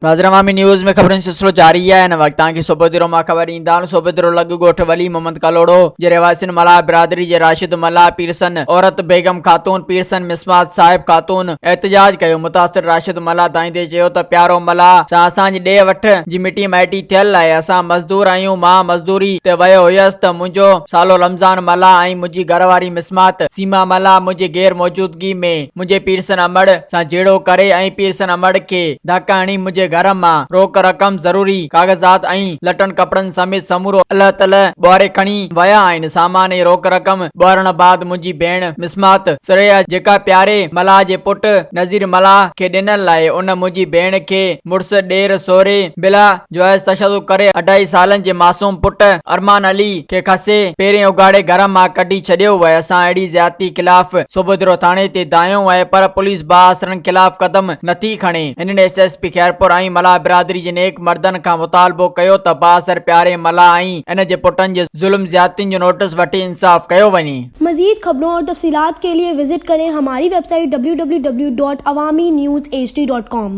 ناظرين عوامي نيوز ۾ خبرن جو سلسلو جاري آهي هن وقت توهان کي صوبيدرو مان خبر ڏيندا آهيون صوبيدرو لڳ ڳوٺ ولي محمد ڪلهوڙو جي رهواسين ملاح برادري جي راشد ملاح پيرسن عورت بيگم خاتون پيرسن مسمات صاحب خاتون احتجاج ڪيو متاثر راشد ملاح دانهيندي چيو ته پيارو ملاح سان اسان جي ڏي وٺ جي مٽي مائٽي ٿيل آهي اسان مزدور آهيون مان مزدوري تي ويو هيس ته منهنجو سالو رمضان ملاح ۽ منهنجي گهر واري مسمات سيما ملاح منهنجي غير موجودگي ۾ منهنجي پيرسن امڙ سان جهيڙو ڪري ۽ پيرسن امڙ کي ڌڪ هڻي منهنجي گهر مان روڪ رقم، ضروري ڪاغذات ۽ لٽن ڪپڙن سميت سمورو الهه تلهه ٻهاري کڻي ويا آهن. سامان ۽ روڪ رقم ٻهارڻ بعد منهنجي ڀيڻ مسمات ثريا جيڪا پياري ملاح جي پٽ نذير ملاح کي ڏنل آهي ان منهنجي ڀيڻ کي مڙس ڏير سهري بلا جواز تشدد ڪري اڍائي سالن جي معصوم پٽ ارمان علي کي کسي پيرين اگهاڙي گهر مان ڪڍي ڇڏيو آهي اسان اهڙي زيادتي خلاف صوڀوديرو ٿاڻي تي دانهيو آهي پر پوليس بااثرن خلاف قدم نٿي کڻي هنن ايس ايس پي خيرپور ۽ ملاح برادري جي نيڪ مردن کان مطالبو ڪيو ته بااثر پياري ملاح ۽ ان جي پٽن جي ظلم زيادتين جو نوٽس وٺي انصاف ڪيو وڃي. مزيد خبرون اور تفصيلات کے لئے وزٽ ڪرين ھماري web site www.awamiNewsHD.com.